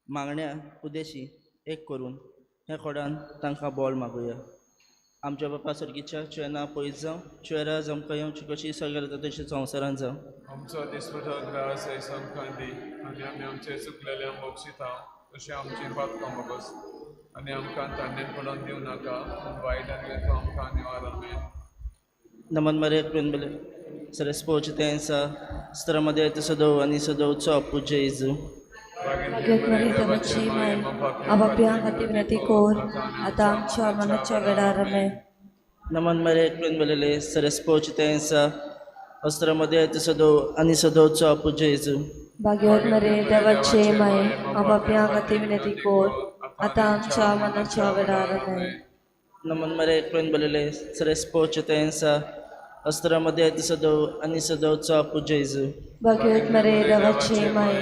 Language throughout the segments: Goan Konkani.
मागण्या उद्देशी एक करून ह्या खोडान तांकां बोल मागुया. आमच्या बापा सर्गीच्या तुजें नांव पयस जावं, तुजें राज आमकां येवचें, कशी सगळें जाता तशें संवसारांत जावं. आमचो दिसपटो ग्रास आयज आमकां दी आनी आमी आमचे चुकलेल्यांक बक्षिता तशें आमचें पातकां बोगस आनी आमकां तान्नेन पडोवन दिवं नाका, पूण वायटांतलें तूं आमकां निवार. आमेन. नमन मरे प्रेम सरस्पोच तेंसा स्त्रमध्ये सदो आनी सदोचो पूज्य जेजू. भाग्यवत मरिये देवाची माय, आपापल्या खातीर विनंती कर आतां आमच्या मरणाच्या वेळार. आमेन. नमन मरे प्रेम बलेले सरस्पोच तेंसा अस्त्रमध्ये सदो आनी सदोचो पूज्य जेजू. भाग्यवत मरिये देवाची माय, आपापल्या खातीर विनंती कर आतां आमच्या मरणाच्या वेळार. आमेन. नमन मरे प्रेम बलेले सरस्पोच तेंसा अस्त्रमध्ये सदो आनी सदोचो पूज्य जेजू. भाग्यवत मरिये देवाची माय,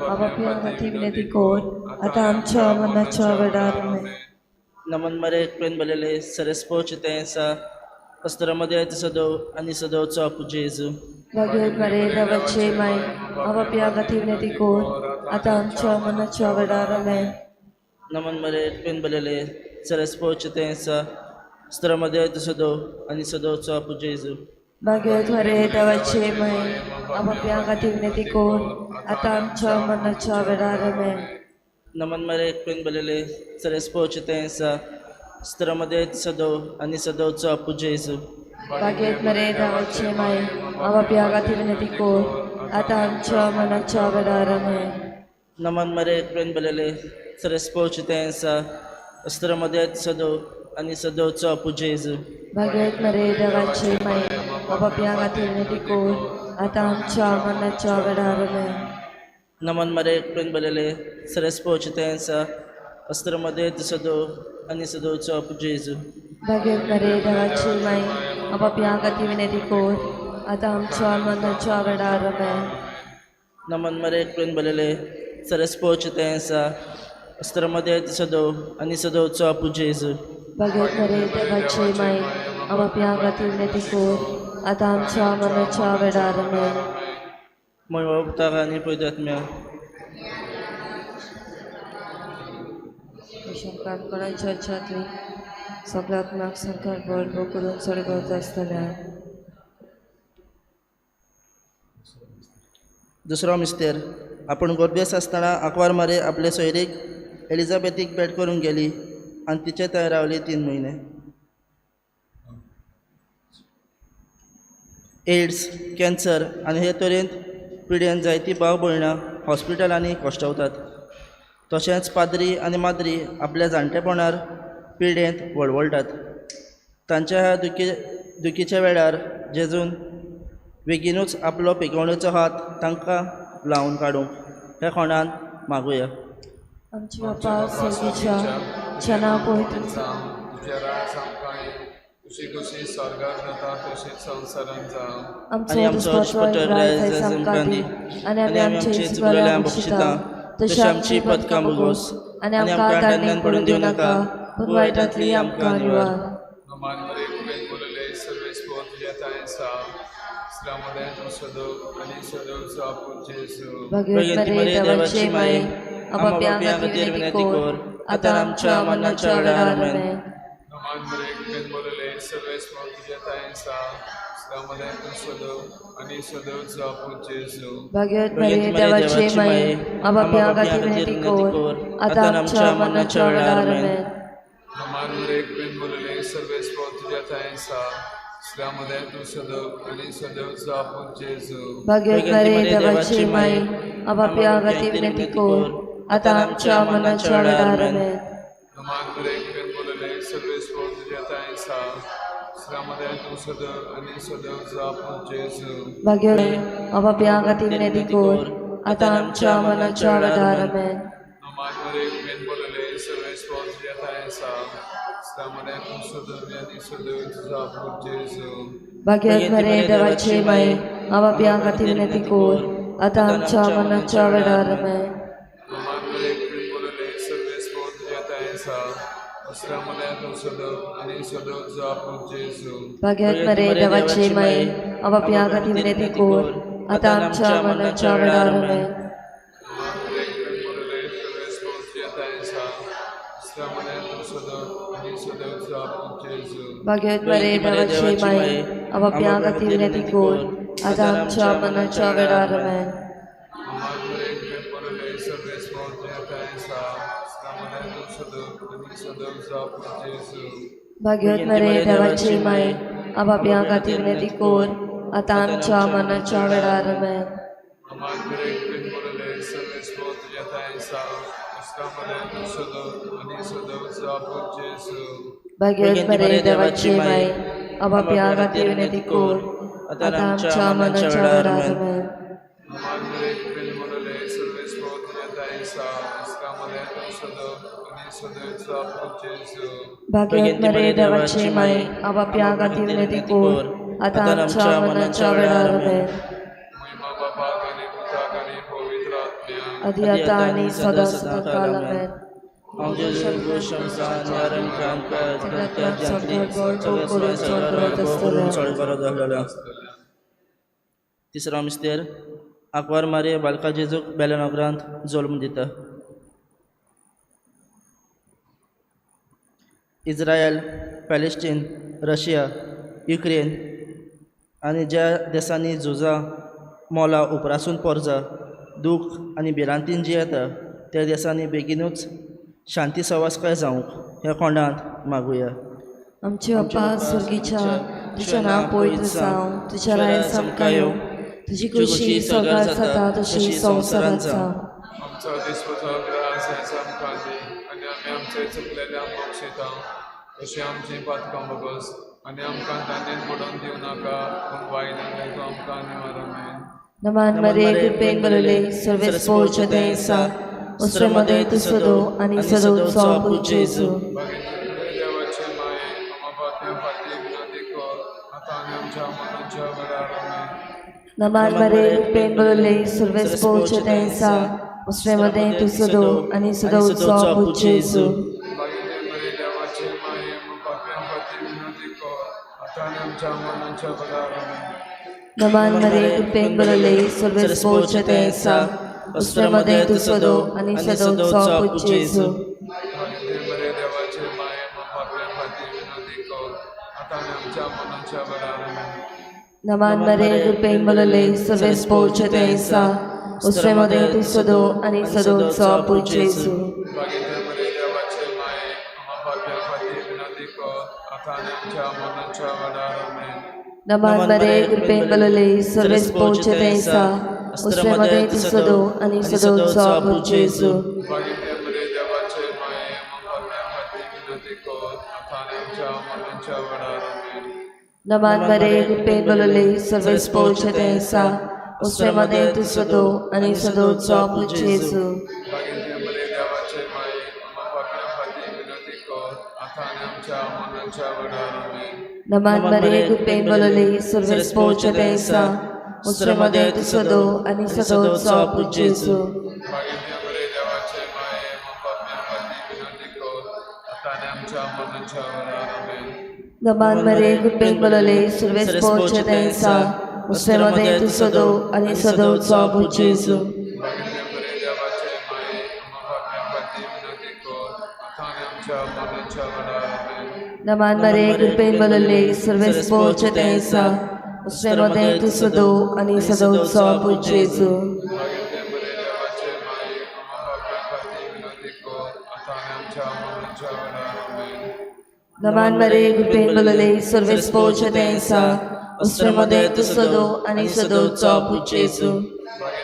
आपापल्या खातीर विनंती कर आतां आमच्या मरणाच्या वेळार. आमेन. नमन मरे प्रेम बलेले सरस्पोच तेंसा अस्त्रमध्ये सदो आनी सदोचो पूज्य जेजू. भाग्यवत मरिये देवाची माय, आपापल्या खातीर विनंती कर आतां आमच्या मरणाच्या वेळार. आमेन. नमन मरे प्रेम बलेले सरस्पोच तेंसा स्त्रमध्ये सदो आनी सदोचो पूज्य जेजू. भाग्यवत मरिये देवाची माय, आपापल्या खातीर विनंती कर आतां आमच्या मरणाच्या वेळार. आमेन. नमन मरे प्रेम बलेले सरस्पोच तेंसा स्त्रमध्ये सदो आनी सदोचो पूज्य जेजू. भाग्यवत मरिये देवाची माय, आपापल्या खातीर विनंती कर आतां आमच्या मरणाच्या वेळार. आमेन. नमन मरे प्रेम बलेले सरस्पोच तेंसा अस्त्रमध्ये सदो आनी सदोचो पूज्य जेजू. भाग्यवत मरिये देवाची माय, आपापल्या खातीर विनंती कर आतां आमच्या मरणाच्या वेळार. आमेन. नमन मरे प्रेम बलेले सरस्पोच तेंसा अस्त्रमध्ये सदो आनी सदोचो पूज्य जेजू. भाग्यवत मरिये देवाची माय, आपापल्या खातीर विनंती कर आतां आमच्या मरणाच्या वेळार. आमेन. नमन मरे प्रेम बलेले सरस्पोच तेंसा अस्त्रमध्ये सदो आनी सदोचो पूज्य जेजू. भाग्यवत मरिये देवाची माय, आपापल्या खातीर विनंती कर आतां आमच्या मरणाच्या वेळार. आमेन. मोय पुताक आनी पवित्र आत्म्या. कोणाच्या चर्चांतली सगळ्या आत्म्याक सरकार बळ करून चड गरज आसतल्या. दुसरो मिस्तेर. आपूण गोरबेस आसतना आंकवार मारे आपले सोयरीक एलिझाबेथीक भेट करूंक गेली आनी तिचे थंय रावली 3 म्हयने. एड्स, कॅन्सर आनी हे तरेन पिडेन जायतीं भाव भयणां हॉस्पिटलांनी कश्टवतात. तशेंच पाद्री आनी माद्री आपल्या जाणटेपणार पिडेंत वळवळटात. तांच्या ह्या दुखीच्या वेळार जेजून बेगीनूच आपलो पेकोवणेचो हात तांकां लावन काडूंक ह्या कोणान मागुया. आमच्या बापा सर्गीच्या, तुजें नांव पवित्र जावं, तुजें राज आमकां येवं, तुजी खुशी स्वर्गार जाता तशीच संवसारांत जावं. आमचो दिसपट्टो ग्रास आयज आमकां दी आनी आमी आमचे चुकलेल्यांक बक्षिता तशी आमची पदकां भोगोस आनी आमकां ताणें पडून दिवं नाका, पूण वायटांतली आमकां निवार. नमान मरे कृपेन बोलले सर्वेस्पोर तुज्या थंय आसा, स्त्रियां तूं सदो आनी सदोचो आपूत जेजू. भाग्यवत मरिये देवाची माय, आपापल्या खातीर विनंती कर आतां आमच्या मरणाच्या वेळार. आमेन. नमान मरे कृपेन बोलले सर्वेस्पोर तुज्या थंय आसा, स्त्रियां तूं सदो आनी सदोचो आपूत जेजू. भाग्यवत मरिये देवाची माय, आपापल्या खातीर विनंती कर आतां आमच्या मरणाच्या वेळार. आमेन. नमान मरे कृपेन बोलले सर्वेस्पोर तुज्या थंय आसा, स्त्रियां तूं सदो आनी सदोचो आपूत जेजू. भाग्यवत मरिये देवाची माय, आपापल्या खातीर विनंती कर आतां आमच्या मरणाच्या वेळार. आमेन. नमान मरे कृपेन बोलले सर्वेस्पोर तुज्या थंय आसा, स्त्रियां तूं सदो आनी सदोचो आपूत जेजू. भाग्यवत आपापल्या खातीर विनंती कर आतां आमच्या मरणाच्या वेळार. आमेन. नमान मरे कृपेन बोलले सर्वेस्पोर तुज्या थंय आसा, स्त्रियां तूं सदो आनी सदोचो आपूत जेजू. भाग्यवत मरिये देवाची माय, आपापल्या खातीर विनंती कर आतां आमच्या मरणाच्या वेळार. आमेन. नमान मरे कृपेन बोलले सर्वेस्पोर तुज्या थंय आसा, स्त्रियां तूं सदो आनी सदोचो आपूत जेजू. भाग्यवत मरिये देवाची माय, आपापल्या खातीर विनंती कर आतां आमच्या मरणाच्या वेळार. आमेन. नमान मरे कृपेन बोलले सर्वेस्पोर उस्त्यामध्ये तूं सदळ आनी सदैवचो आपूत जेजू. भाग्यवत मरे देवाची माये, आपापल्या खातीर विनंती कर आतां आमच्या मनाच्या वेळार. आमेन. अमात मरे कृपेन भरले सर्वेस्पोर तुज्या ठांय आसा, उस्त्यामध्ये तूं सदळ आनी सदैवचो आपूत जेजू. भाग्यवत मरे देवाची माये, आपापल्या खातीर विनंती कर आतां आमच्या मनाच्या वेळार. आमेन. अमात मरे कृपेन भरले सर्वेस्पोर तुज्या ठांय आसा, उस्त्यामध्ये तूं सदळ आनी सदैवचो आपूत जेजू. भाग्यवत मरे देवाची माये, आपापल्या खातीर विनंती कर आतां आमच्या मनाच्या वेळार. आमेन. अमात मरे कृपेन भरले सर्वेस्पोर तुज्या ठांय आसा, उस्त्यामध्ये तूं सदळ आनी सदैवचो आपूत जेजू. भाग्यवत मरे देवाची माये, आपापल्या खातीर विनंती कर आतां आमच्या मनाच्या वेळार. आमेन. महिमा बापाक आनी पुताक आनी पवित्र आत्म्याक. आदी आतां आनी सदां सदां काल. आमेन. तिसरो मिस्तेर आंकवार मारये बालका जेजूक बेल्या नगरांत जल्म दिता. इस्रायल, पॅलेस्टीन, रशिया, युक्रेन आनी ज्या देशांनी झुजां मोलां उपरासून पोरजा दूख आनी भिरांतीन जियेता त्या देशांनी बेगीनूच शांती सवासकाय जावंक ह्या कोंडांत मागुया. आमचे बापा स्वर्गीच्या, तुझें नांव पवित्र जावं, तुजें राय आमकां येवं, तुजी खुशी स्वर्गार जाता तशी संवसारांत जावं. आमचो दिसपचो ग्रास आयज आमकां दी आनी आमी आमचे चुकलेल्या बक्षिता तशी आमची पातकां बोगस आनी आमकां तांणेन पडोवन दिवं नाका, पूण वायट तूं आमकां निवार. आमेन. नमान मरे कृपेन भरले सर्वेस्पोर आसा, उस्त्रेमध्ये तूं सदो आनी सदोचो आपूत जेजू. देवाचे माये, आमा पापयां फाटीं विनंती कर आतां आनी आमच्या मरणाच्या वेळार. आमेन. नमान मरे कृपेन भरले सर्वेस्पोर आसा, उस्त्रेमध्ये तूं सदो आनी सदोचो आपूत जेजू. मरे देवाचे माये, आमा पापयां फाटीं विनंती कर आतां आनी आमच्या मरणाच्या वेळार. आमेन. नमान मरे कृपेन भरले सर्वेस्पोर आसा, उस्त्रेमध्ये तूं सदो आनी सदोचो आपूत जेजू. मरे देवाचे माये, आमा पापयां फाटीं विनंती कर आतां आनी आमच्या मरणाच्या वेळार. आमेन. नमान मरे कृपेन भरले सर्वेस्पोर आसा, उस्त्रेमध्ये तूं सदो आनी सदोचो आपूत जेजू. मरे देवाचे माये, आमा पापयां फाटीं विनंती कर आतां आनी आमच्या मरणाच्या वेळार. आमेन. नमान मरे कृपेन भरले सर्वेस्पोर आसा, उस्त्रेमध्ये तूं सदो आनी सदोचो आपूत जेजू. मरे देवाचे माये, आमा पापयां फाटीं विनंती कर आतां आनी आमच्या मरणाच्या वेळार. आमेन. नमान मरे कृपेन भरले सर्वेस्पोर आसा, उस्त्रेमध्ये तूं सदो आनी सदोचो आपूत जेजू. मरे देवाचे माये, आमा पापयां फाटीं विनंती कर आतां आनी आमच्या मरणाच्या वेळार. आमेन. नमान मरे कृपेन भरले सर्वेस्पोर आसा, उस्त्रेमध्ये तूं सदो आनी सदोचो आपूत जेजू. मरे देवाचे माये, आमा पापयां फाटीं विनंती कर आतां आनी आमच्या मरणाच्या वेळार. आमेन. नमान मरे कृपेन भरले सर्वेस्पोर आसा, उस्त्रेमध्ये तूं सदो आनी सदोचो आपूत जेजू. मरे देवाचे माये, आमा पापयां फाटीं विनंती कर आतां आनी आमच्या मरणाच्या वेळार. आमेन. नमान मरे कृपेन भरले सर्वेस्पोर आसा, उस्त्रेमध्ये तूं सदो आनी सदोचो आपूत जेजू. मरे देवाचे माये, आमा पापयां फाटीं विनंती कर आतां आनी आमच्या मरणाच्या वेळार. आमेन. नमान मरे कृपेन भरले सर्वेस्पोर आसा, उस्त्रेमध्ये तूं सदो आनी सदोचो आपूत जेजू. मरे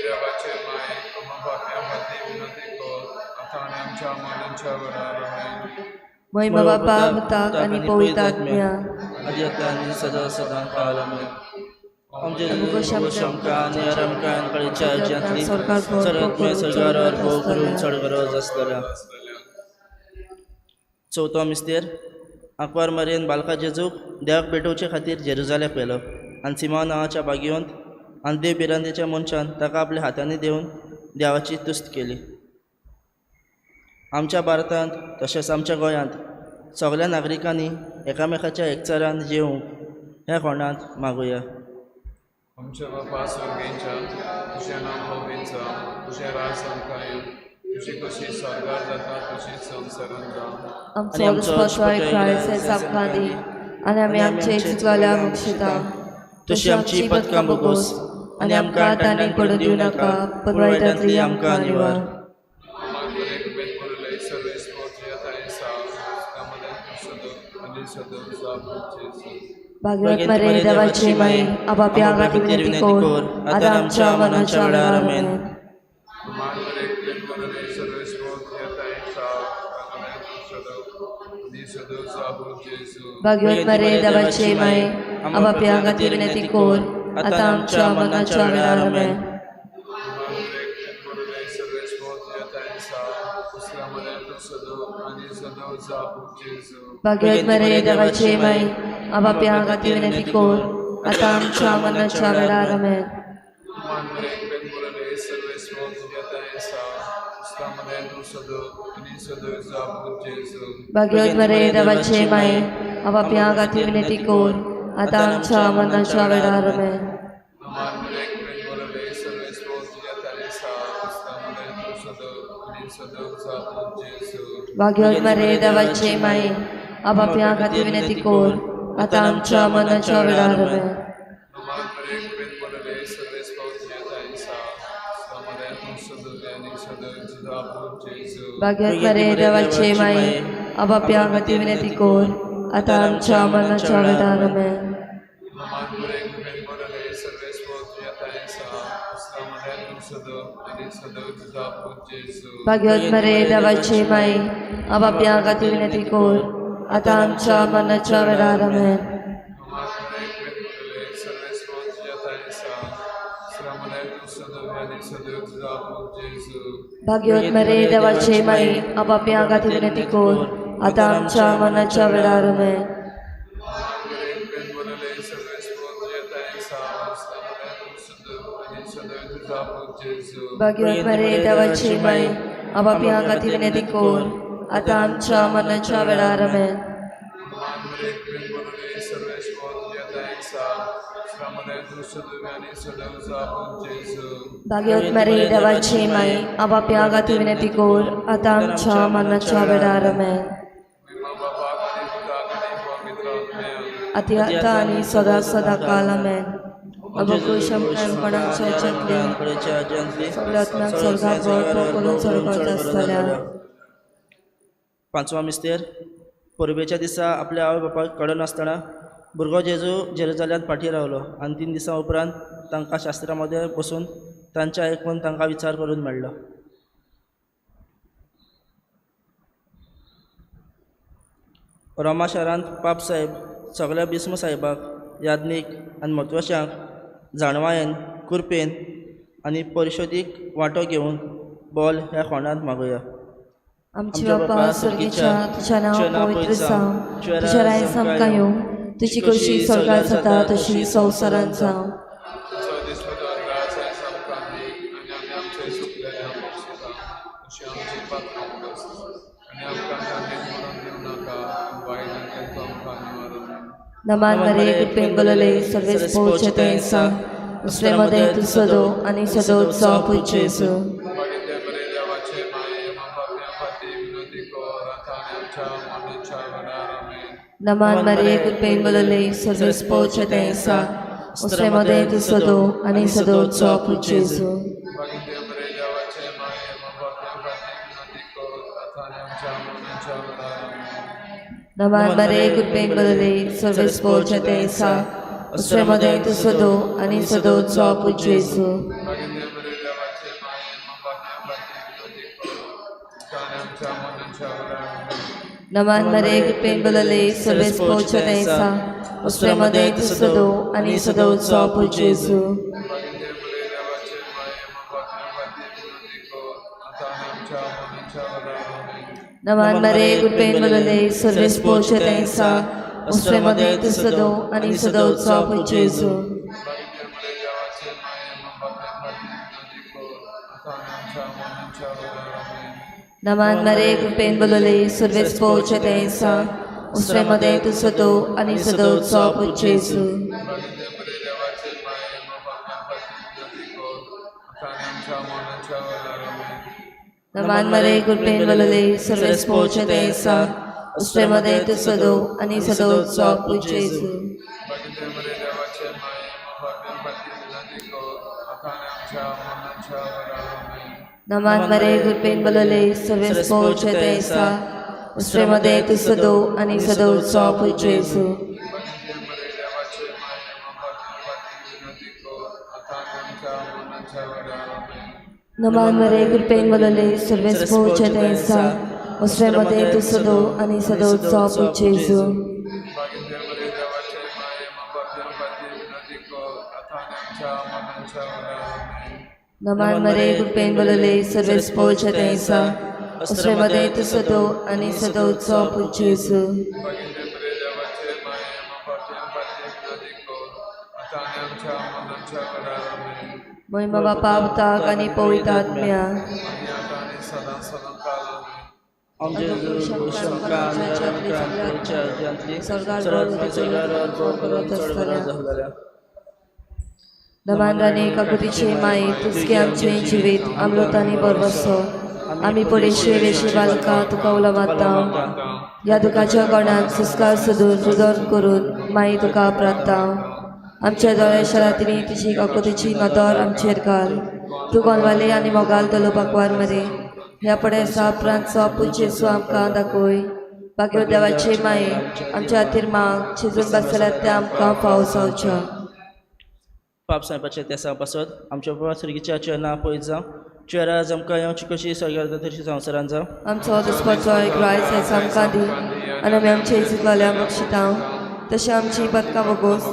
देवाचे माये, आमा पापयां फाटीं विनंती कर आतां आनी आमच्या मरणाच्या वेळार. आमेन. महिमा बापा पुताक आनी पवित्र आत्म्या. आदी आतां आनी सदां सदां काल. आमेन. आमचे आमकां आनी आमकां कळीच्या राज्यांतली सर्वात्म्या सरकारार भोव करून चड गरज आसतल्या. चवथो मिस्तेर आंकवार मारयेन बालका जेजूक देवाक भेटोवचे खातीर जेरुजाल्याक व्हेलो आनी सिमांव नांवाच्या बागियोंत आनी देव भिरांतेच्या मनशान ताका आपल्या हातांनी देवन देवाची तुस्त केली. आमच्या भारतांत तशेंच आमच्या गोंयांत सगळ्या नागरिकांनी एकामेकाच्या एकचारान जिवंक ह्या कोणांत मागुया. आमच्या बापा स्वर्गेच्या, तुझें नांव पवित्र जावं, तुझें राज आमकां येवं, तुजी कशी स्वर्गार जाता तशीच संवसारांत जावं. आमचो दिसपट्टो ग्रास आयज आमकां दी आनी आमी आमचे चुकलेल्या बक्षिता तशी आमची पदकां बोगोस आनी आमकां ताणें पडून दिवं नाका, पूण वायटांतली आमकां निवार. मागीर बेन बरयलें सर्वेस्पोर तुज्या थंय आसा, त्यामध्ये तूं सदो आनी सदो जाप जेजू. भाग्यवत मरे देवाची माई, आपापल्या खातीर विनंती कर आतां आमच्या मरणाच्या वेळार. आमेन. मागीर बेन बरयलें सर्वेस्पोर तुज्या थंय आसा, त्यामध्ये तूं सदो आनी सदो जाप जेजू. भाग्यवत मरे देवाची माई, आपापल्या खातीर विनंती कर आतां आमच्या मरणाच्या वेळार. आमेन. मागीर बेन बरयलें सर्वेस्पोर तुज्या थंय आसा, त्यामध्ये तूं सदो आनी सदो जाप जेजू. भाग्यवत मरे देवाची माई, आपापल्या खातीर विनंती कर आतां आमच्या मरणाच्या वेळार. आमेन. मागीर बेन बरयलें सर्वेस्पोर तुज्या थंय आसा, त्यामध्ये तूं सदो आनी सदो जाप जेजू. भाग्यवत मरे देवाची माई, आपापल्या खातीर विनंती कर आतां आमच्या मरणाच्या वेळार. आमेन. मागीर बेन बरयलें सर्वेस्पोर तुज्या थंय आसा, त्यामध्ये तूं सदो आनी सदो जाप जेजू. भाग्यवत मरे देवाची माई, आपापल्या खातीर विनंती कर आतां आमच्या मरणाच्या वेळार. आमेन. मागीर बेन बरयलें सर्वेस्पोर तुज्या थंय आसा, त्यामध्ये तूं सदो आनी सदो जाप जेजू. भाग्यवत मरे देवाची माई, आपापल्या खातीर विनंती कर आतां आमच्या मरणाच्या वेळार. आमेन. मागीर बेन बरयलें सर्वेस्पोर तुज्या थंय आसा, त्यामध्ये तूं सदो आनी सदो जाप जेजू. भाग्यवत मरे देवाची माई, आपापल्या खातीर विनंती कर आतां आमच्या मरणाच्या वेळार. आमेन. मागीर बेन बरयलें सर्वेस्पोर तुज्या थंय आसा, त्यामध्ये तूं सदो आनी सदो जाप जेजू. भाग्यवत मरे देवाची माई, आपापल्या खातीर विनंती कर आतां आमच्या मरणाच्या वेळार. आमेन. मागीर बेन बरयलें सर्वेस्पोर तुज्या थंय आसा, त्यामध्ये तूं सदो आनी सदो जाप जेजू. भाग्यवत मरे देवाची माई, आपापल्या खातीर विनंती कर आतां आमच्या मरणाच्या वेळार. आमेन. मागीर बेन बरयलें सर्वेस्पोर तुज्या थंय आसा, त्यामध्ये तूं सदो आनी सदो जाप जेजू. भाग्यवत मरे देवाची माई, आपापल्या खातीर विनंती कर आतां आमच्या मरणाच्या वेळार. आमेन. महिमा बापाक आनी पुताक आनी पवित्र आत्म्याक. आती आतां आनी सदां सदां काल. आमेन. अबकुश कोणाच्या ह्याच्यातली सगळ्या आत्म्याक स्वर्गाक व्हर करून चड आसतल्या. पांचवा मिस्तेर. परबेच्या दिसा आपल्या आवय बापायक कळनासतना भुरगो जेजू जेरुजाल्यांत फाटीं रावलो आनी 3 दिसां उपरांत तांकां शास्त्रा मदें बसून तांचे आयकून तांकां विचार करून मेळ्ळो. रोमा शारांत पाप साहेब सगळ्या बिस्म साहेबाक, याज्ञीक आनी म्हत्वाच्यांक जाणवायेन, कृपेन आनी परिशोदीक वांटो घेवन बोल ह्या कोणांत मागुया. आमच्या बापा स्वर्गीच्या, तुझ्या नांव पवित्र जावं, तुझ्या राय आमकां येवं, तुजी कशी स्वर्गात जाता तशी संवसारांत जावं. आमचो दिसपटो ग्रास आयज आमकां दी आनी आमी आमचे चुकलेल्या बक्षिता तशी आमची पात्रां उगस आनी आमकां तांणी म्हणून दिवं नाका, पूण वायटांतल्यान तूं आमकां निवारण. नमान मरे कृपेन बोलले सर्वेस पोचते सा दुसरे मध्ये तू सदो आनी सदो जावं जेजू. मागीर बरे देवाचे माये बाप्या खातीर विनोदी कर आतां आनी आमच्या मरणाच्या वेळार. आमेन. नमान मरे कृपेन बोलले सर्वेस पोचते सा दुसरे मध्ये तू सदो आनी सदो जावं जेजू. मागीर बरे देवाचे माये बाप्या खातीर विनोदी कर आतां आनी आमच्या मरणाच्या वेळार. आमेन. नमान मरे कृपेन बोलले सर्वेस पोचते सा दुसरे मध्ये तू सदो आनी सदो जावं जेजू. मागीर बरे देवाचे माये बाप्या खातीर विनोदी कर आतां आनी आमच्या मरणाच्या वेळार. आमेन. नमान मरे कृपेन बोलले सर्वेस पोचते सा दुसरे मध्ये तू सदो आनी सदो जावं जेजू. मागीर बरे देवाचे माये बाप्या खातीर विनोदी कर आतां आनी आमच्या मरणाच्या वेळार. आमेन. नमान मरे कृपेन बोलले सर्वेस पोचते सा दुसरे मध्ये तू सदो आनी सदो जावं जेजू. मागीर बरे देवाचे माये बाप्या खातीर विनोदी कर आतां आनी आमच्या मरणाच्या वेळार. आमेन. नमान मरे कृपेन बोलले सर्वेस पोचते सा दुसरे मध्ये तू सदो आनी सदो जावं जेजू. मागीर बरे देवाचे माये बाप्या खातीर विनोदी कर आतां आनी आमच्या मरणाच्या वेळार. आमेन. नमान मरे कृपेन बलले सर्वेस पोचते सा उस्त्रेमध्ये तू सदो आणि सदोचा जेजू. बाकीचे मरे देवाचे माये पाप्यां खातीर विनंती कर आतां आनी आमच्या मरणाच्या वेळार आमेन. नमान मरे कृपेन बलले सर्वेस पोचते सा उस्त्रेमध्ये तू सदो आणि सदोचा जेजू. बाकीचे मरे देवाचे माये पाप्यां खातीर विनंती कर आतां आनी आमच्या मरणाच्या वेळार आमेन. नमान मरे कृपेन बलले सर्वेस पोचते सा उस्त्रेमध्ये तू सदो आणि सदोचा जेजू. बाकीचे मरे देवाचे माये पाप्यां खातीर विनंती कर आतां आनी आमच्या मरणाच्या वेळार आमेन. नमान मरे कृपेन बलले सर्वेस पोचते सा उस्त्रेमध्ये तू सदो आणि सदोचा जेजू. बाकीचे मरे देवाचे माये पाप्यां खातीर विनंती कर आतां आनी आमच्या मरणाच्या वेळार आमेन. महिमा बापा पुताक आनी पवित्र आत्म्या. आनी आतां आनी सदां सदां काल आमेन. आमचे शंका. नमान राणे काकुतीचे माई तुझके आमचे जिवीत आमलोत आनी बरबसो आमी पडेशे वेशे बालका तुका उलो मारता. ह्या दुखाच्या कोणाक सुस्कार सोदून रुदन करून माई तुका प्रार्थना. आमच्या दोळ्या शरातींनी तुजी काकुतीची नदर आमचेर घाल. तूं कोनवाले आनी मोगाल तलो बाकवार मरे ह्या पडेसा उपरांत पूत जेजू आमकां दाखय. बाकी देवाचे माये आमच्या खातीर माग चिजून बसल्यात ते आमकां फावो जावच्या. पाप सांगपाचें त्या पासत आमच्या बाबा सुर्गीच्या चरणां पयत जावं चेरा आमकां येवची कशी स्वर्गार जाता तशी संवसारान जावं. आमचो दुस्पाचो एक रायस आयज आमकां दी आनी आमी आमचे चुकलेल्या बक्षिता तशें आमची पदकां बगोस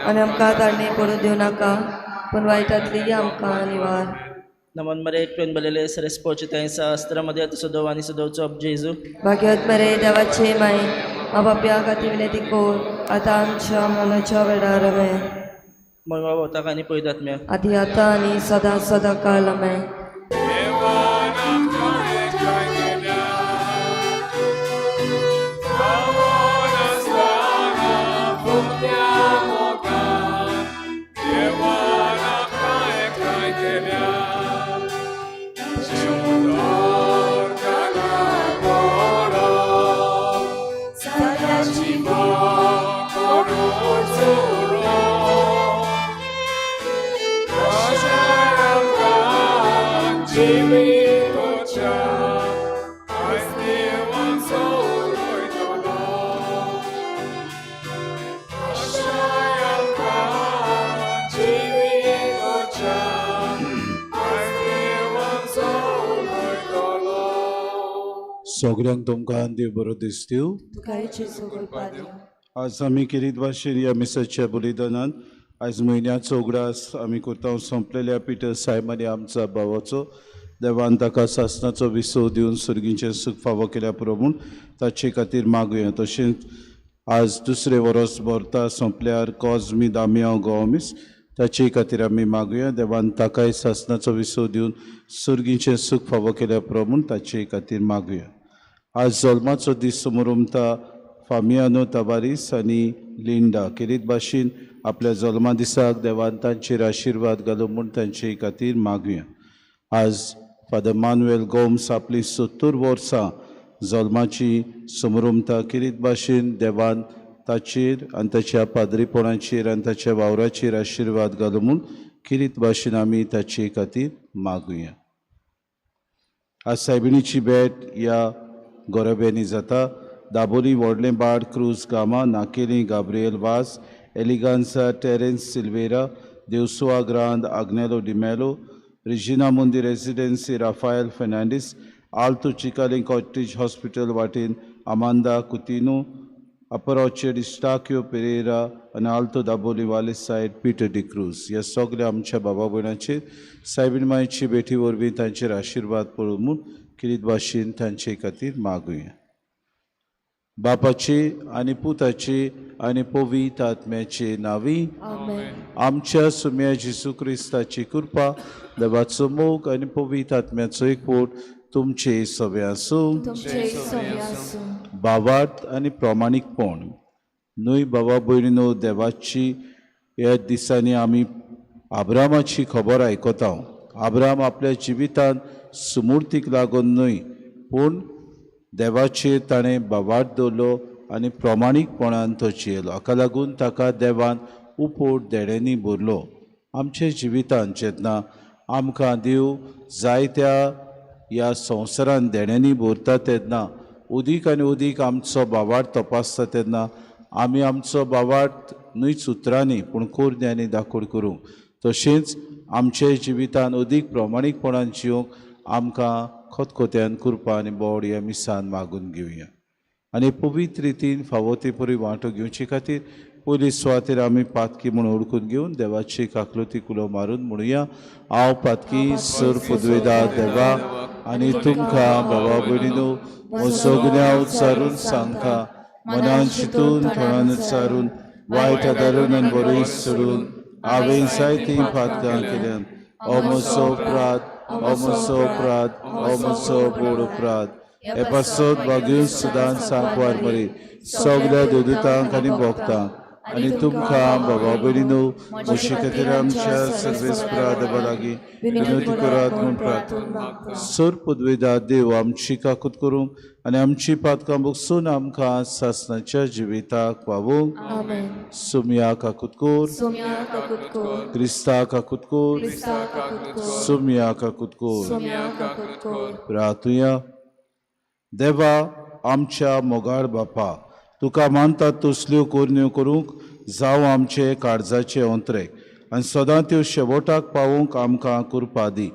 आनी आमकां तांणी पडून दिवं नाका पूण वायटांतली आमकां निवार. नमन मरे ट्वेन बलेले सरस पोचे थंय अस्त्रामध्ये सदो आनी सदोचो जेजू. भाग्यवत मरे देवाचे माई बाप्या खातीर विनंती कर आतां आमच्या मनाच्या वेळार आमेन. महिमा भोवताक आनी पयत आत्म्या. आदी आतां आनी सदां सदां काल आमेन. देवान आमकां एकठांय केल्या, पावोन आसतना फुकट्या मोगान. देवान आमकां एकठांय केल्या, शिवदोर काना पडो, मोग करून चुरो. कशें आमकां जिवितोच्या आयज देवान सोडयतलो. कशें आमकां जिवितोच्या आयज देवान सोडयतलो. सगळ्यांक तुमकां देव बरो दिसतीव. तुकाय जेजू कृपा दी. आज आमी केरीत भाशेन ह्या मिसाच्या बलिदानान आयज म्हयन्याचो उगडास आमी करता सोंपलेल्या पिटर सायब आनी आमच्या भावाचो. देवान ताका सासनाचो विसव दिवन सुर्गींचें सूख फावो केल्या पुरो म्हूण ताचे खातीर मागुया. तशेंच आज दुसरें वरोस भरता सोंपल्यार कॉजमी दामियांव गोमीस ताचे खातीर आमी मागुया. देवान ताकाय सासनाचो विसव दिवन सुर्गींचें सूख फावो केल्या पुरो म्हूण ताचे खातीर मागुया. आज जल्माचो दीस समोर फामियानो तबारीस आनी लिंडा केरीत भाशेन आपल्या जल्मा दिसाक देवान तांचेर आशिर्वाद घालूं म्हूण तांचे खातीर मागुया. आज फादर मानुएल गोम्स आपली 70 वर्सां जल्माची समरुमता केरीत भाशेन देवान ताचेर आनी ताच्या पाद्रीपणाचेर आनी ताच्या वावराचेर आशिर्वाद घालूं म्हूण केरीत भाशेन आमी ताचे खातीर मागुया. आज सायबिणीची भेट ह्या गोरब्यांनी जाता. दाबोली व्हडलें बाड cruise Gama, Nakeli Gabriel Vaz, Elegansa Terence Silveira, Deusua Grand Agnelo D'Mello, Regina Mundi residency Rafael Fernandes, Alto Chicalim cottage hospital वाटेन अमांदा कुतिनो, अपर ऑर्चर्ड इस्टाक्यो पेरेरा आनी आल्तो दाबोली वाले सायड पिटर डिक्रूज. ह्या सगल्या आमच्या बाबा भयणाचेर सायबीण मायची भेटी वरवीं तांचेर आशिर्वाद पडूं म्हूण किरीत भाशेन तांचे खातीर मागुया. बापाचे आनी पुताचे आनी पवित्र आत्म्याचे नांवी. आमेन. आमच्या सुम्या जेजू क्रिस्ताची कृपा, देवाचो मोग आनी पवित्र आत्म्याचो एकवट तुमचे सगळे आसूं. तुमचे सवे आसूं. भावार्थ आनी प्रामाणीकपण. न्हय बाबा भयणीनो, देवाची ह्या दिसांनी आमी आब्रामाची खबर आयकता. आब्राम आपल्या जिवितांत सुमूर्तीक लागून न्हय पूण देवाचेर ताणें भावार्थ दवरलो आनी प्रमाणीकपणान तो जियेलो. हाका लागून ताका देवान उपोट देण्यांनी भरलो. आमच्या जिवितांत जेन्ना आमकां देव जायत्या ह्या संवसारान देण्यांनी भरता तेन्ना उदीक आनी उदीक आमचो भावार्थ तपासता तेन्ना आमी आमचो भावार्थ न्हयच उतरांनी पूण कोरण्यांनी दाखोड करूंक, तशेंच आमच्या जिवितान अदीक प्रमाणीकपणान जिवंक आमकां खतखत्यान कृपा आनी बोड ह्या मिसान मागून घेवया. आनी पवित्र रितीन फावो ते परी वांटो घेवचे खातीर पयली सुवातेर आमी पातकी म्हूण ओळखून घेवन देवाची काकलुती कुलो मारून म्हणुया, हांव पातकी सर पदवेदा देवा आनी तुमकां बाबा भयणीनो म्हजो गुन्यांव उच्चारून सांगता, मनान चिंतून थोणान उच्चारून वायट आदारून आनी बरी सोडून हांवें जायतीं पातकां केल्यान. हो म्हजो अपराध, हो म्हजो अपराध, हो म्हजो व्हड अपराध. हे पासत बागीव सुदान सांकवार मरी सगल्या देवदूतांक आनी भोगतांक आनी तुमकां बाबा भयणीनो म्हजे खातीर आमच्या सर्वेस्परा देवा लागीं विनवती करात म्हूण प्रार्थना. सर पदवेदा देव आमची काकूत करूंक आनी आमची पातकां बगसून आमकां सासणाच्या जिविताक पावोवंक. आमेन. सुमया काकूत कोर, सोम्या काकूत कोर, क्रिस्ता काकूत कोर, क्रिस्ता काकूत कोर, सुमया काकूत कोर. सोम्या काकूत कोर. प्रार्थुया. देवा आमच्या मोगाळ बापा, तुका मानतात तसल्यो कोरण्यो करूंक जावं आमचे काळजाचे ओंत्रे आनी सदां त्यो शेवटाक पावोवंक आमकां कृपा दी.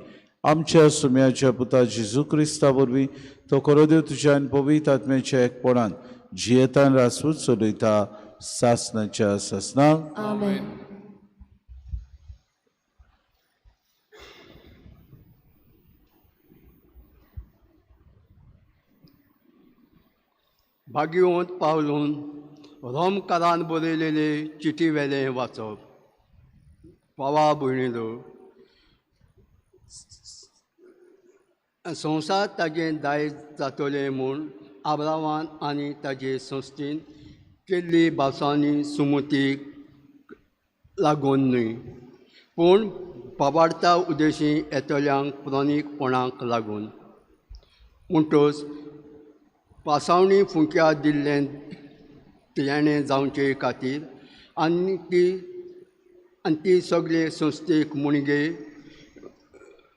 आमच्या सुम्याच्या पुता जेजू क्रिस्ता वरवीं तो खरो देव तुज्या आनी पवित्र आत्म्याच्या एकपणान जियेतान रासूच चलयता सासणाच्या सासणाक. आमेन. भाग्यवंत पावलून रोमकारान बरयलेले चिटी वेलें वाचप. पावा भयणीलो, संवसार ताजें दायज जातलें म्हूण आब्रावान आनी ताजे संस्थेन केल्ली भासांनी सुमतीक लागून न्हय पूण बाबार्था उद्देशी येतल्यांक प्रणीकपणाक लागून. म्हणटच पासावणी फुंक्या दिल्लें देणें जावचे खातीर आनी ती सगळे संस्थेक मुणगे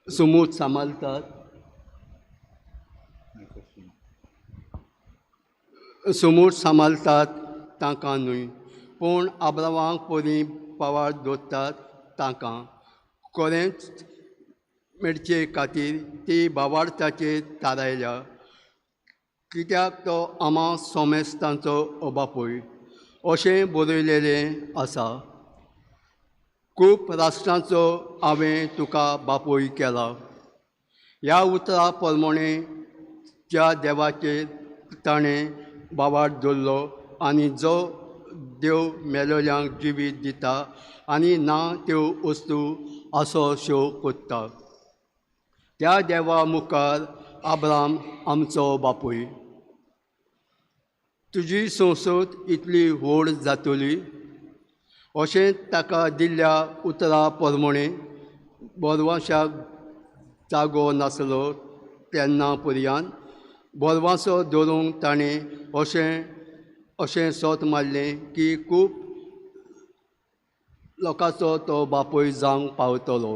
समूत सांबाळतात समूत सांबाळतात तांकां न्हय पूण आब्रावांक परी पावार दवरतात तांकां कोरेंच मेळचे खातीर ती बावार्थाचेर थारायल्या. कित्याक तो आमा सोमेस्तांचो बापूय अशें बरयलेलें आसा. खूब राष्ट्रांचो हांवें तुका बापूय केला. ह्या उतरा प्रमाणें ज्या देवाचेर ताणें बावार दवरलो आनी जो देव मेलोल्यांक जिवीत दिता आनी ना त्यो वस्तू असो शो कोत्ता त्या देवा मुखार आब्राम आमचो बापूय. तुजी संसद इतली व्हड जातली अशें ताका दिल्ल्या उतरा प्रमाणें बोरवांशाक जागो नासलो तेन्ना पर्यान बोरवांसो दवरूंक ताणें अशें अशें सोत मारलें की खूब लोकांचो तो बापूय जावंक पावतलो.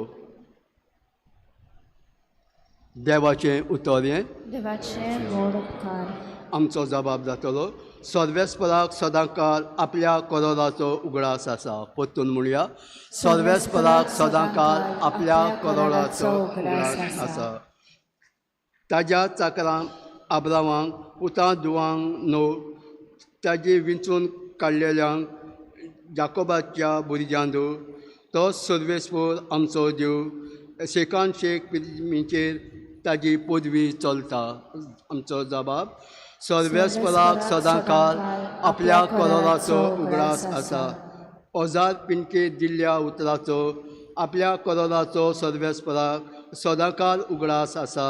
देवाचें उतर हें देवाचें व्हड उपकार. आमचो जबाब जातलो. सर्वेस्पराक सदांकाळ आपल्या करोराचो उगडास आसा. परतून म्हणया, सर्वेस्पराक सदांकाळ आपल्या करोराचो उगडास आसा. ताज्या चाकरांक आब्रावांक पुतां दुवांक न्हू ताजी विंचून काडलेल्यांक जाकोबाच्या भुरग्यांक तो सर्वेस्पर आमचो देव शेकान शेक पिळगींचेर ताजी पदवी चलता. आमचो जबाब सर्वेस्पराक सदांकाळ आपल्या करोराचो उगडास आसा. ओजार पिंडके दिल्ल्या उतराचो आपल्या करोराचो सर्वेस्पराक सदांकाळ उगडास आसा.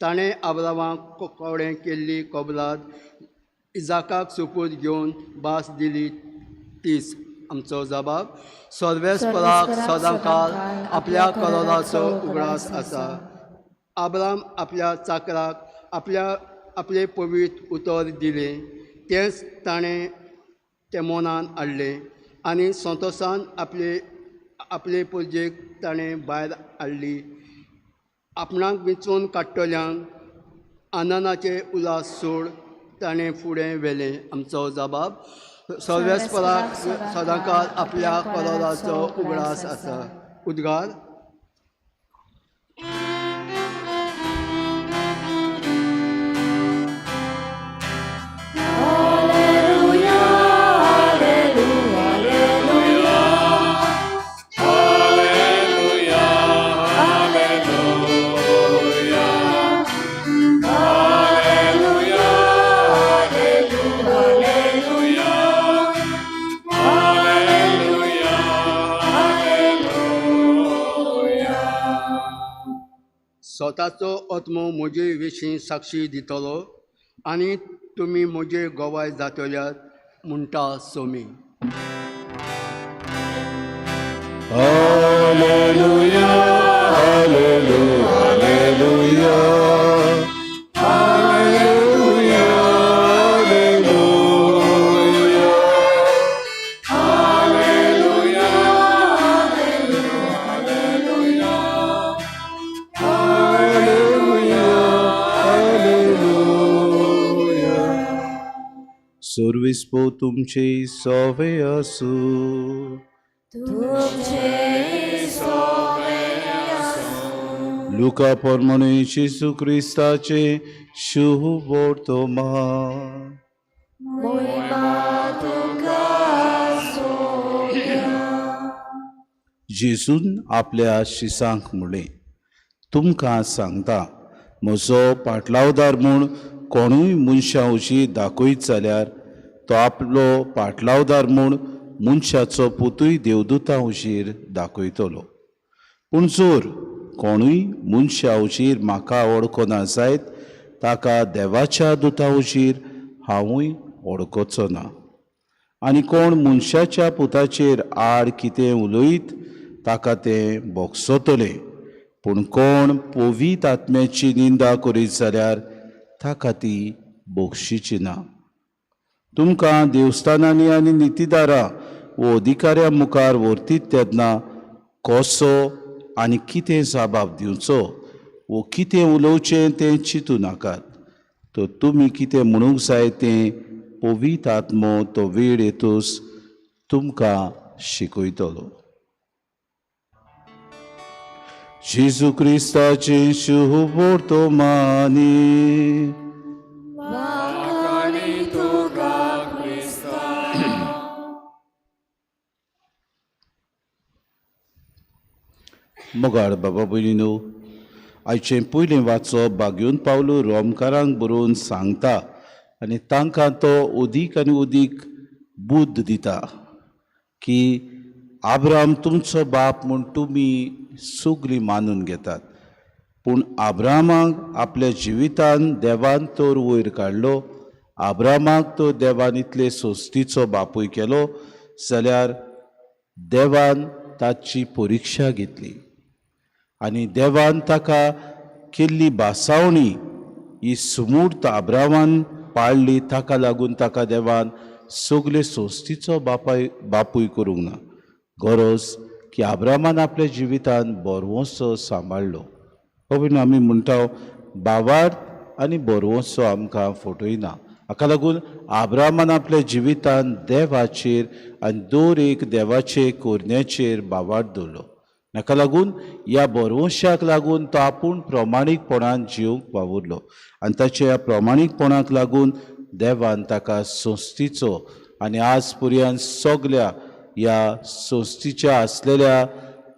ताणें आब्रावाक कोडें केल्ली कबलात इजाकाक सोपूत घेवन भास दिली तीच. आमचो जबाब सर्वेस्पराक सदांकाळ आपल्या करोराचो उगडास आसा. आब्राम आपल्या चाकराक आपल्या आपले पवित्र उतर दिलें तेंच ताणें तें मनान हाडलें आनी संतोसान आपले आपले पुजेक ताणें भायर हाडली. आपणाक विंचून काडटल्यांक आनंदाचे उल्हास सोड ताणें फुडें व्हेलें. आमचो जबाब सर्वेस्पराक सदांकाळ आपल्या करोराचो उगडास आसा. उद्गार. स्वताचो आत्मो म्हजे विशीं साक्षी दितलो आनी तुमी म्हजे गवाय जातल्यात म्हणटा Somi. Hallelujah, hallelujah, hallelujah, hallelujah, hallelujah. Service पो तुमचे सोवे आसूं. लुका प्रमाणे जेजू क्रिस्ताचे शुभ वर्तमान. जेजून आपल्या शिसांक म्हणलें, तुमकां सांगता, म्हजो पाटलावदार म्हूण कोणूय मनशां उशी दाखयत जाल्यार तो आपलो पाटलावदार म्हूण मनशाचो पुतूय देवदूता उशीर दाखयतलो. पूण जर कोणूय मनशा उशीर म्हाका वळखना जायत ताका देवाच्या दुता उशीर हांवूय वळखचो ना. आनी कोण मनशाच्या पुताचेर आड कितें उलयत ताका तें भोगसतलें, पूण कोण पवीत आत्म्याची निंदा करीत जाल्यार ताका ती भोगशीची ना. तुमकां देवस्थानांनी आनी नितीदारां वो अधिकाऱ्यां मुखार व्हरतीत तेन्ना कसो आनी कितें जाबाब दिवचो वो कितें उलोवचें तें चिंतू नाकात, तर तुमी कितें म्हणूंक जाय तें पवीत आत्मो तो वेळ येतूच तुमकां शिकयतलो. जेजू क्रिस्ताचें शुभ वर्तमानी. मोगाळ बाबा भयणीनो, आयचें पयलें वाचप बागयोन पावलो रोमकारांक बरोवन सांगता आनी तांकां तो अदीक आनी अदीक बुद्द दिता की आब्राम तुमचो बाप म्हूण तुमी सगळीं मानून घेतात, पूण आब्रामाक आपल्या जिवितान देवान तर वयर काडलो, आब्रामाक तो देवान इतले सोस्तीचो बापूय केलो जाल्यार देवान ताची परिक्षा घेतली आनी देवान ताका केल्ली भासावणी ही सुमूर्त आब्रामान पाळ्ळी. ताका लागून ताका देवान सगळे सोस्तीचो बापूय करूंक ना. गरज की आब्रामान आपल्या जिवितान बरवंसो सांबाळ्ळो. बाबा आमी म्हणटा बावार्थ आनी बरवंसो आमकां फटयना. हाका लागून आब्रामान आपल्या जिवितान देवाचेर आनी दर एक देवाचे कोरण्याचेर बावार्थ दवरलो. हाका लागून ह्या बरवंशाक लागून तो आपूण प्रमाणीकपणान जिवंक वावुरलो आनी ताच्या ह्या प्रमाणीकपणाक लागून देवान ताका संस्थीचो आनी आज पर्यंत सगल्या ह्या संस्थीच्या आसलेल्या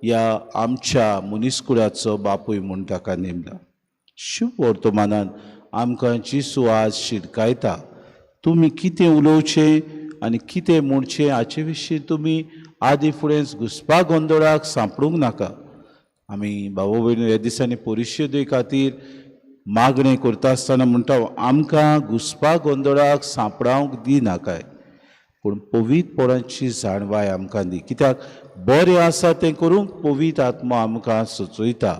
ह्या आमच्या मनीसकुळाचो बापूय म्हूण ताका नेमला. शुभ वर्तमानान आमकां जेजू आज शिटकायता, तुमी कितें उलोवचें आनी कितें म्हणचें हाचे विशीं तुमी आदी फुडेंच घुसपा गोंदळाक सांपडूंक नाका. आमी भाव भयणी ह्या दिसांनी परिशदे खातीर मागणें करता आसतना म्हणटा, आमकां घुसपा गोंदळाक सांपडावंक दिनाकाय. पूण पवित्रपणाची जाणवाय आमकां दी. कित्याक बरें आसा तें करूंक पवित्र आत्मो आमकां सुचयता,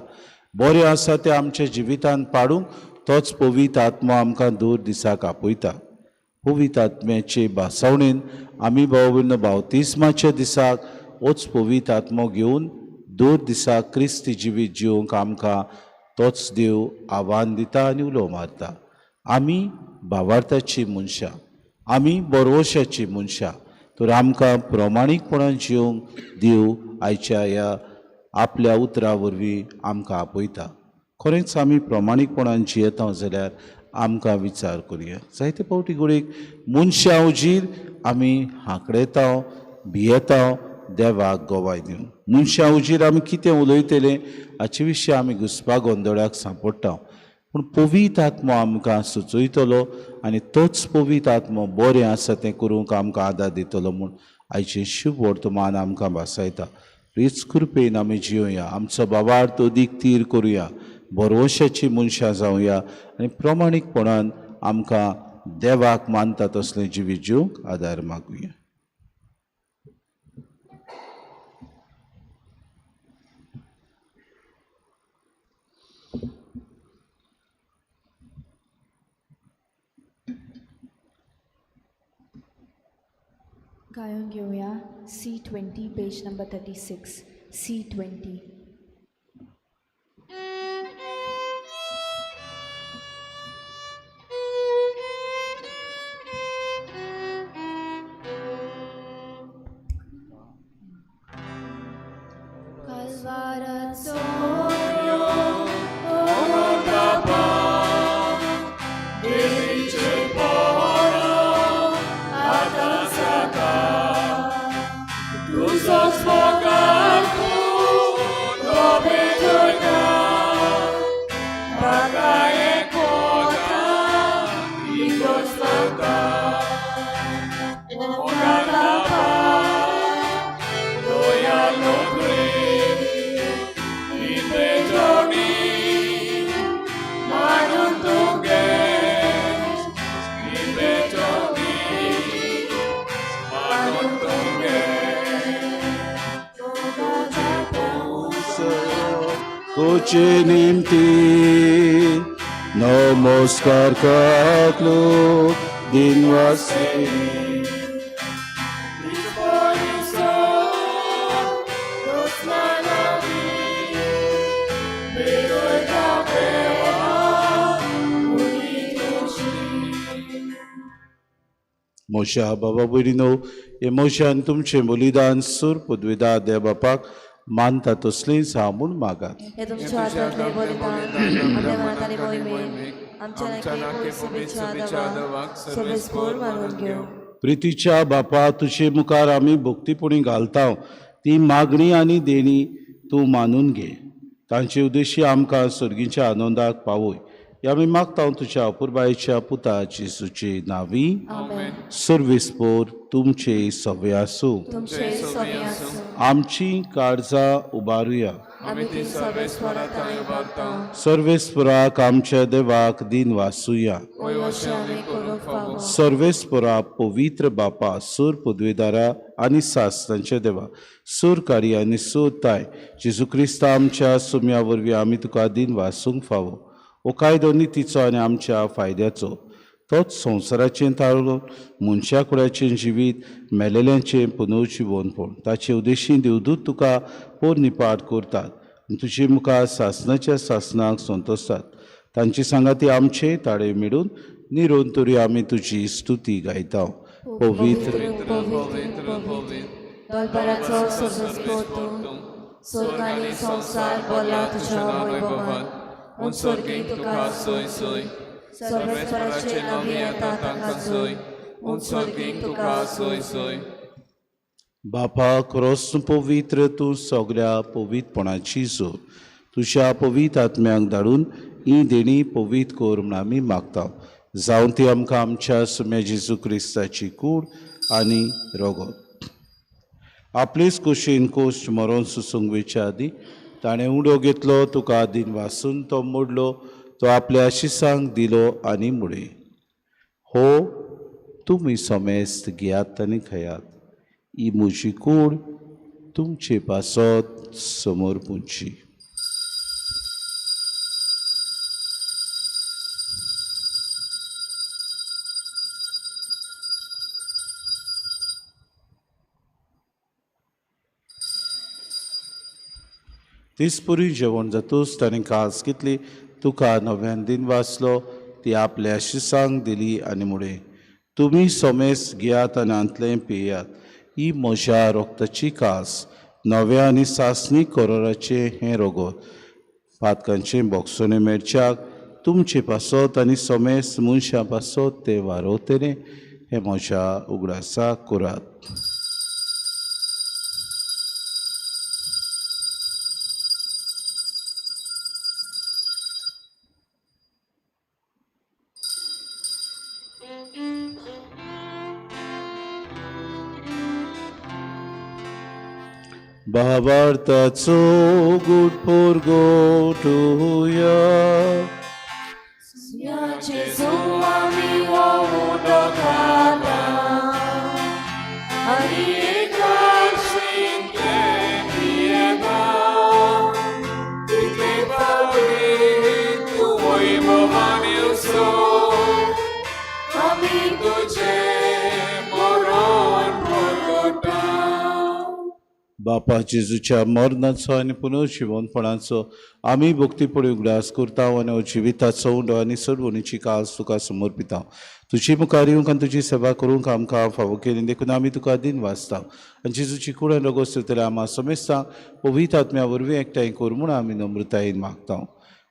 बरें आसा तें आमच्या जिवितांत पाडूंक तोच पवित्र आत्मो आमकां दूर दिसाक आपयता. पवित्र आत्म्याचे भासावणेन आमी भाव भयणो बावतिस्माच्या दिसाक होच पवित्र आत्मो घेवन दूर दिसाक क्रिस्ती जिवीत जिवंक आमकां तोच देव आव्हान दिता आनी उलो मारता. आमी भावार्थाची मनशां, आमी बरोवशाची मनशां, तर आमकां प्रमाणीकपणान जिवंक देव आयच्या ह्या आपल्या उतरा वरवीं आमकां आपयता. खरेंच आमी प्रमाणीकपणान जियेता जाल्यार आमकां विचार करुया. जायते फावटी घडयेक मनशां उजीर आमी हांकडेता, भियेता देवाक गवाय दिवन. मनशां उजीर आमी कितें उलयतले हाचे विशीं आमी घुसपा गोंदळाक सांपडटा, पूण पवित्र आत्मो आमकां सुचयतलो आनी तोच पवित्र आत्मो बरें आसा तें करूंक आमकां आदार दितलो म्हूण आयचें शुभ वर्तमान आमकां भासायता. प्लीज कृपेन आमी जियोया, आमचो बाबार्थ अदीक तीर करुया, भरवशाची मनशां जावया आनी प्रमाणीकपणान आमकां देवाक मानता तसलें जिवीत जिवंक आदार मागुया. गायन घेवया C20 page number 36 C20. कोचे निमती नमस्कार काकलो दिनवासी. मोशा बाबा भयणीनो, हे मोशान तुमचें बलिदान सूर पदवीदा देव बापाक मानता तसलीच हांव म्हूण मागात. हे तुमच्या हातांतले बलिदान आपल्या मनात आनी मोहिमेक आमच्या नाके शुभेच्छा दवाक सर्वेस्पोर मानून घेवं. प्रितीच्या बापा, तुजे मुखार आमी भक्तीपणी घालता ती मागणी आनी देणी तूं मानून घे. तांचे उद्देशी आमकां सर्गीच्या आनंदाक पावय. हे आमी मागता तुज्या अपुरबायेच्या पुता जेजूचे नांवी. आमेन. सर्वेस्पोर तुमचे सवे आसूं. तुमचे सवे आसूं. आमची काळजां उबारुया. आमी ती सर्वेस्परा थंय उबारता. सर्वेस्पराक आमच्या देवाक दिन वासुया. वय अशें आमी करूंक फावो. सर्वेस्परा पवित्र बापा, सूर पदवेदारा आनी सासणांच्या देवा, सूर कार्य आनी सूर ताय जेजू क्रिस्ता आमच्या सुम्या वरवीं आमी तुका दिन वासूंक फावो. हो कायदो नितीचो आनी आमच्या फायद्याचो तोच संवसाराचें ताळो मनशा कुळाचें जिवीत मेलेल्यांचें पुनर्जिवनपण ताचे उद्देशी देवदूत तुका पोरनिपाट करतात आनी तुजे मुखार सासणाच्या सासणाक संतोसतात. तांची सांगाती आमचे ताळे मेळून निरोन तरी आमी तुजी स्तुती गायता. पवित्र पवित्र पवित्र दरबाराचो सर्वेस्पोर तूं, स्वर्ग आनी संवसार भरला तुज्या वैभवान. म्हूण स्वर्गीं तुका सोय सोय, सर्वेस्पराचे नांवी येता तांकां सोय, म्हूण स्वर्गीं तुका सोय सोय. बापा, क्रोस पवित्र तूं सगळ्या पवित्रपणाची जोर तुज्या पवित्र आत्म्यांक धाडून ही देणी पवित्र कर म्हूण आमी मागता. जावन ती आमकां आमच्या सुम्या जेजू क्रिस्ताची कूड आनी रगत. आपलेच कुशीन कोश्ट मरोन सुसूंक वयच्या आदीं ताणें उडो घेतलो, तुका दिन वासून तो मोडलो, तो आपल्या आशिसांक दिलो आनी मुळे, हो तुमी समेस्त घेयात आनी खायात. ही म्हजी कूड तुमचे पासत समर्पूची. तीसपुरी जेवण जातूच ताणें कास घेतली, तुका नव्यान दिन वाचलो, ती आपल्या शिसांक दिली आनी मुळे तुमी समेस घेयात आनी हांतलें पियात. ही म्हज्या रोगताची कास, नव्या आनी सासणी करोराचें हें रोगत, पातकांचें बोगसणें मेळच्याक तुमचे पासत आनी समेस मनशां पासत तें वारोवतलें. हें म्हज्या उगडासाक करात. भावार्थाचो गूट पुरगोटुया. बापा जेजूच्या मरणाचो आनी पुनर्जिवनपणाचो आमी भक्तीपणी उगडास करता आनी जिविताचो उंडो आनी सोडवणीची कास तुका समर्पिता. तुजी मुखार येवंक आनी तुजी सेवा करूंक आमकां फावो केली देखून आमी तुका दिन वाचता आनी जेजूची कूड आनी रगत सोदतल्या आमा समेस्तांक पवित्र आत्म्या वरवीं एकठांय कर म्हूण आमी नम्रतायेन मागता.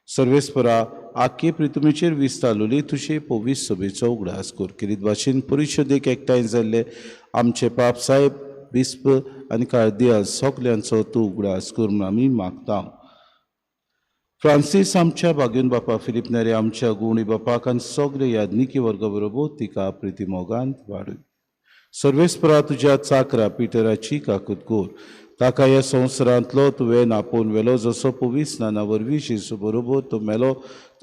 सर्वेस्परा आख्खे प्रितुमेचेर विस्तारलोली तुजे पवित्र सभेचो उगडास कर. किरीत भाशेन परिशदेक एकठांय जाल्ले आमचे पाप साहेब बिस्प आनी कार्दियाल सगल्यांचो तूं उगडास कर म्हूण आमी मागता. फ्रांसीस आमच्या बागेवन बापा फिलीप नेरे आमच्या गुवणी बापाक आनी सगळे याज्ञिकी वर्गा बरोबर तिका प्रितीमोगान वाडय. सर्वेस्परा तुज्या चाकरा पिटराची काकूत कर. ताका ह्या संवसारांतलो तुवें आपोवन व्हेलो, जसो पवित्र स्नाना वरवीं जेजू बरोबर तो मेलो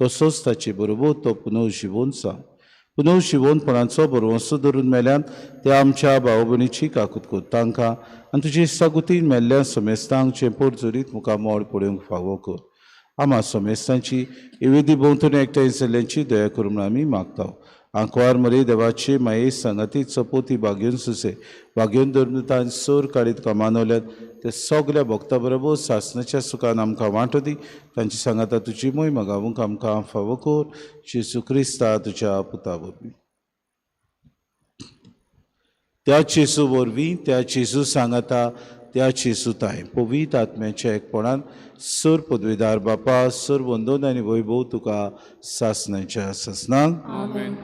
तसोच ताचे बरोबर तो पुनर्जिवोन जावं. पुनर्जिवोनपणाचो भरवंसो धरून मेल्यान ते आमच्या भाव भयणीची काकूत कर. तांकां आनी तुजे इश्टागतीन मेल्ल्या समेस्तांक जें पोटजोरीत मुखार मोड पळोवंक फावो कर. आमा समेस्तांची एवेदी भोंवतणी एकठांय जाल्ल्यांची दया कर म्हूण आमी मागता. आंकवार मरे देवाचे माये सांगाती चपोती बागेवन सुसे बागेवन धर्मतान सोर काडीत कमानवल्यात ते सगल्या भक्ता बरोबर सासणाच्या सुखान आमकां वांटो दी. तांची सांगाता तुजी मोहिमा गावूंक आमकां फावो कर. जेजू क्रिस्ता तुज्या पुता वरवीं. त्या जेजू वरवीं, त्या जेजू सांगाता, त्या जेजू ताय पवित्र आत्म्याच्या एकपणान सर पदवीदार बापा सर वंदन आनी वैभव तुका सासणाच्या सासणाक. आमेन.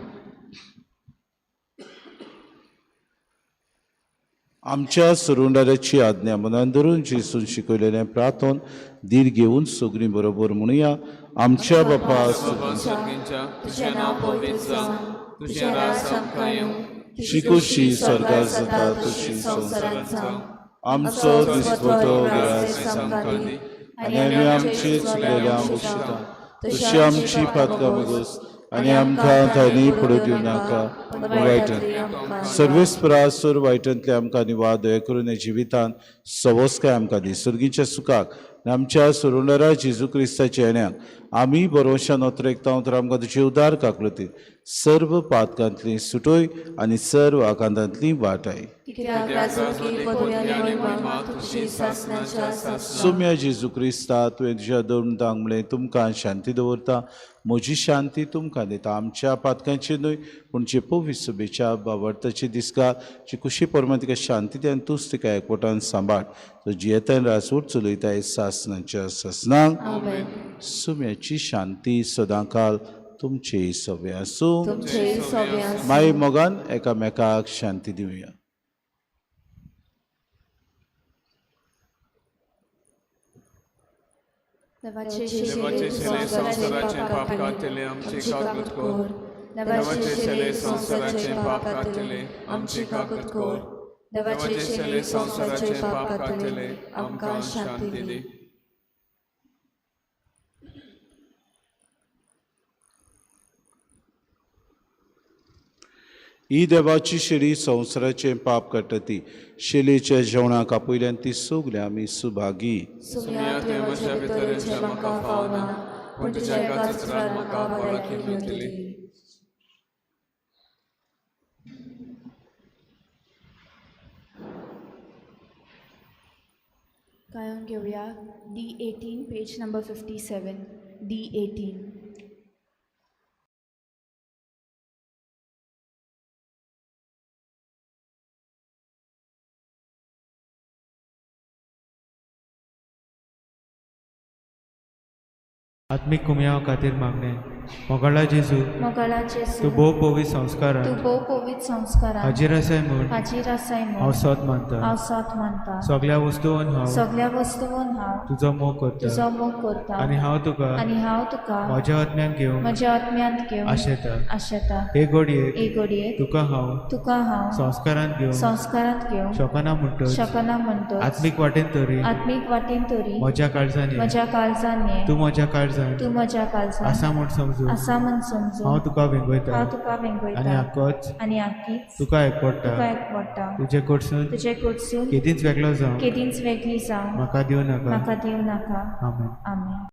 आमच्या सरुंडाराची आज्ञा मनान धरून जेजून शिकयलेलें प्रार्थन धीर घेवन सगळीं बरोबर म्हणुया. आमच्या बापा स्वर्गींच्या तुजें नांव पवित्र जावं, तुजें राज आमकां येवं, तुजी खोशी स्वर्गार जाता तशी संवसारांत जावं. आमचो दिसपटो ग्रास आमकां दी आनी आमी आमची चुकलेल्या बक्षिता तशी आमची पातकां बगोस आनी आमकां तांणी पडूं दिवं नाका वायटन. सर्वेस्परा सोर वायटांतले आमकां निवाद दया करून जिवितान सवस्काय आमकां दी. सर्गीच्या सुखाक आनी आमच्या सोडवणारा जेजू क्रिस्ताच्या येण्याक आमी बरोवशान ओतरेकता तर आमकां तुजे उदार काकलती सर्व पातकांतली सुटोय आनी सर्व आकांतांतली वाटाय. सोम्या जेजू क्रिस्ता तुवें तुज्या दोन म्हणलें तुमकां शांती दवरता, म्हजी शांती तुमकां दिता. आमच्या पातकांची न्हय पूण जे पवित्र सभेच्या बावडताची दिसका जी कुशी परमाण तिका शांती दी आनी तूंच तिका एकवटान सांबाळ. तो जियेतान राजवट चलयताय सासणाच्या सासणाक. सुम्याची शांती सदांकाल तुमचे सवे आसूं. माई मोगान एकामेकाक शांती दिवया. देवाचे शेले संवसाराचें पाप काडटले आमची काकूत कर. देवाचे शेले संवसाराचें पाप काडटले आमची काकूत कर. देवाचे शेले संवसाराचें पाप काडटले आमकां शांती दी. ही देवाची शेळी संवसाराचें पाप काडटा ती शेळयेच्या जेवणाक आपयल्यान ती सगळीं आमी सुभागी. सुम्या, तुवें म्हज्या भितर येवचें म्हाका फावना, पूण तुज्या एकाच उतरान म्हाका भलायकी मेळटली. गायोन घेवया D 18, page number 57, D 18. आत्मीक कुमयाव खातीर मागणें. मोगाळा जेजू, मोगाळा जेजू, तूं भोव पवित्र संस्कारान तूं भोव पवित्र संस्कारान हाजीर आसाय म्हूण हाजीर आसाय हांव म्हूण सोद मानता. हांव सोद मानता. सगळ्या वस्तून हांव सगळ्या वस्तून हांव तुजो मोग करता तुजो मोग करता आनी हांव तुका आनी हांव तुका म्हज्या आत्म्यान घेवंक म्हज्या आत्म्यांत घेवन आशेता. आशेता. हे घडयेक हे घडयेक तुका हांव तुका हांव संस्कारांत घेवंक संस्कारांत घेवंक शकना म्हणटच शकना म्हणटच आत्मीक वाटेन तरी आत्मीक वाटेन तरी म्हज्या काळजान ये. म्हज्या काळजान ये. तूं म्हज्या काळजान तूं म्हज्या काळजान आसा म्हूण समजून आसा म्हूण समजून हांव तुका वेंगयता हांव तुका आनी वेंगयता आकोच आनी आकीच तुका एकवडटा. तुका एकवडटा. तुजे कडसून तुजे कडसून केदींच वेगळो जावंक केदींच वेगळी जावं म्हाका दिवं नाका. म्हाका दिवं नाका. आमेन. आमेन.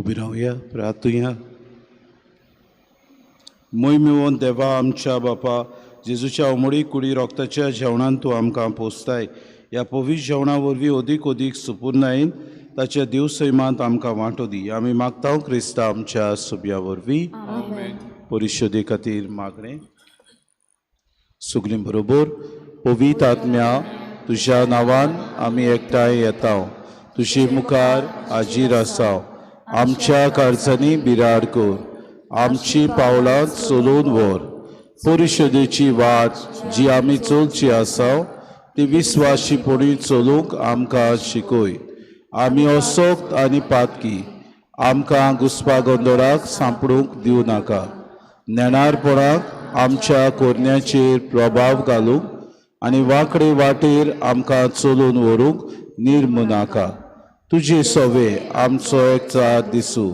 उबी रावया, प्रार्थुया. मोय मेवोन देवा आमच्या बापा, जेजूच्या उमळी कुडी रोगताच्या जेवणान तूं आमकां पोसताय. ह्या पवित्र जेवणा वरवीं अदीक अदीक सुपुर्नायेन ताच्या देवसैमांत आमकां वांटो दी. आमी मागता क्रिस्ता आमच्या सुब्या वरवीं. परिशदे खातीर मागणें. सगलीं बरोबर. पवित्र आत्म्या, तुज्या नांवान आमी एकठांय येता, तुजे मुखार हाजीर आसा. आमच्या काळजांनी बिराड कर, आमची पावलां चलोवन व्हर. परिशदेची वाट जी आमी चलची आसा ती विस्वाशीपणी चलूंक आमकां शिकय. आमी असोक्त आनी पातकी, आमकां घुसपा गोंदळाक सांपडूंक दिवं नाका. नेणारपणाक आमच्या कोरण्याचेर प्रभाव घालूंक आनी वांकडे वाटेर आमकां चलोवन व्हरूंक निर्मू नाका. तुजे सवे आमचो एकचार दिसूं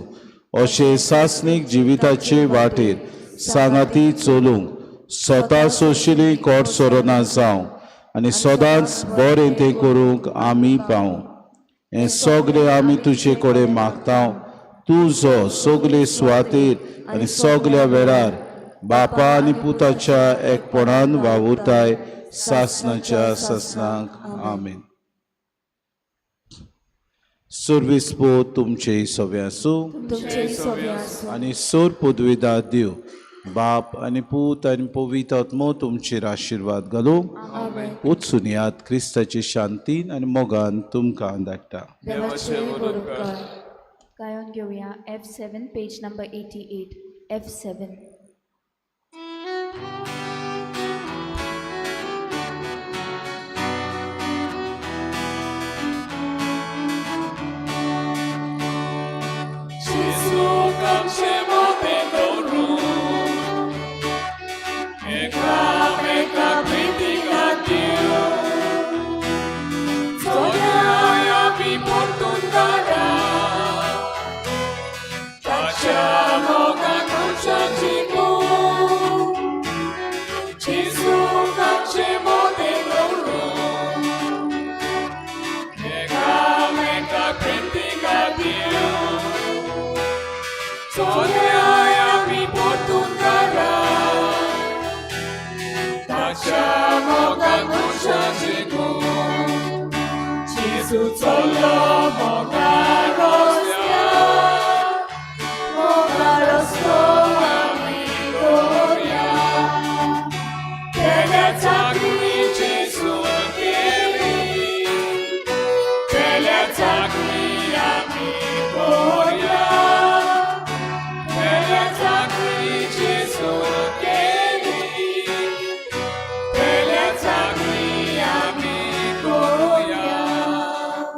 अशें सासणीक जिविताचे वाटेर सांगाती चलूंक स्वता सोशिली कोट सोरना जावं आनी सदांच बरें तें करूंक आमी पावूं. हें सगळें आमी तुजे कडेन मागता, तूं जो सगळे सुवातेर आनी सगळ्या वेळार बापा आनी पुताच्या एकपणान वावुरताय सासणाच्या सासणाक. आमेन. सर्वीस पो तुमचे सवे आसूं. तुमचे सवे आसूं. आनी सोर पदवेदार देव बाप आनी पूत आनी पवित्र आत्मो तुमचेर आशिर्वाद घालूं. वचून यात, क्रिस्ताचे शांतीन आनी मोगान तुमकां धाडटा. देवाचे बरोबर. गायोन घेवया F7, page number 88. F7. Gesù solo.